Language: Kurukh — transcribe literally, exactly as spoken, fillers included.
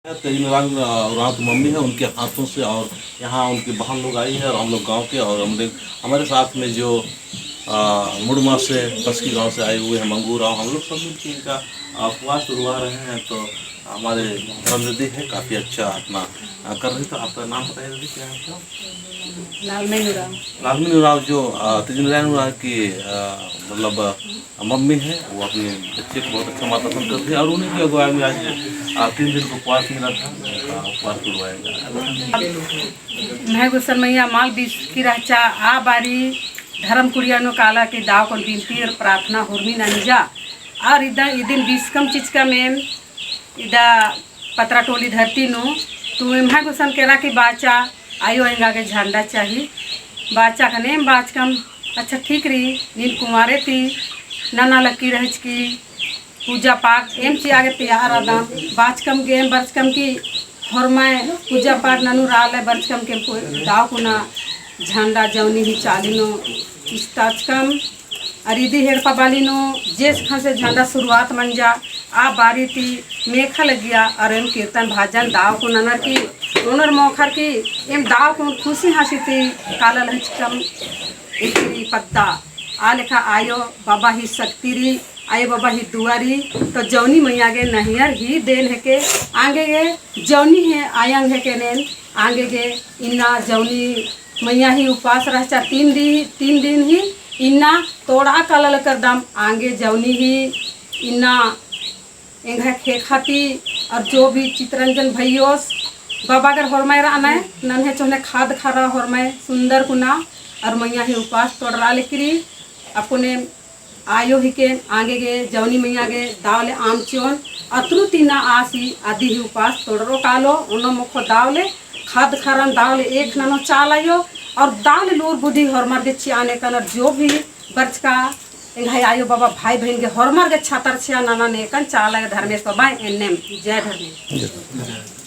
तेजिन राम, अ, राम की मम्मी है, उनके हाथों से, और यहाँ उनकी बहन लोग आई है और हम लोग गांव के, और हम लोग, हमारे साथ में जो, अ, मुड़मा से, बस्की गांव से आए हुए हैं मंगू राव, हम लोग सब मिलकर इनका, अ, उपवास तुड़वा रहे हैं। तो हमारे धर्म दीदी है, काफ़ी अच्छा अपना, अ, कर रही। तो आपका नाम बताइए दीदी, क्या है आपका? लालमिन उराँव। लालमिन उराँव जो, अ, तेजिन राम उराँव की, अ, मतलब, अ, मम्मी है, वो अपने बच्चे को बहुत अच्छा मार्गदर्शन करती है और उन्हीं की अगुवाई में आज, आ, तीन दिन का उपवास मेरा था, आ, उपवास तुड़वाया गया। एम्है गुसन मइय्याँ मल बीसकी रहचा, आ बारी धर्म कुड़िया नू काला की दव कुन बिनती और प्रार्थना हुरमी नंजा। और इदा इदिन बीसकम चिचकम एम इदा पतरा टोली धरती नू, तो एम्है गुसन केरा की बाचा, आयो एंगा गे झंडा चाही। बाचा खने एम बाचकम, अच्छा ठीक रई, नीन कुमारे ती नना लक्की रहचकी, पूजा पाठ एम चिआ गे तैयार रअदम। बाचकम गे एम बरचकम की होरमय पूजा पाठ ननू रआ लय, बरचकम के एम दव कुना झंडा जौनी ही चाली नू इस्ताचकम। अर इदी एड़पा बाली नू जेस खन से झंडा शुरुआत मंजा, आ बारी ती मेखा लगिया, अर एम कीर्तन भजन दव कुन ननर की, ओनर मोखर की, एम दव कुन खुशी हँसी ती काला लहचकम एकरी पद्दा। आ लेखा आयो बाबा ही शक्ति रई, आयो बाबा ही दुआ रई, तो जौनी मइय्याँ गे नहियर ही देन हेके, आंगे गे जौनी है आयंग हेके नेन, आंगे गे इन्ना जौनी मइय्याँ ही उपास रहचा तीन दी-, तीन दिन ही इन्ना तोड़ा काला लकरदम आंगे जौनी ही इन्ना एंग्है ख़ेख़ा ती और जो भी चितरंजन भइयोस बाबा गर होरमय रअनय नन्हे चोहने खाद खरा होरमय सुंदर कुना और मइय्याँ ही उपास तोड़रआ लकरी अक्कुने आयो हिके आंगे गे जौनी मइय्याँ गे दव ले आम चिओन अतरु तिन्ना आसी अदी ही उपास तोड़रो कालो ओनो मोखो दव ले खाद खरन दव ले एक ननो चाला आयो और दव ले लूर बुद्धि होरमर गे चिआने कनर जो भी बरचका एंग्है आयो बाबा भाई बहिन गे होरमर गे छतर छिया नना नेकन चाला आयो धर्मेस बाबा एन्नेम जय धर्मेस।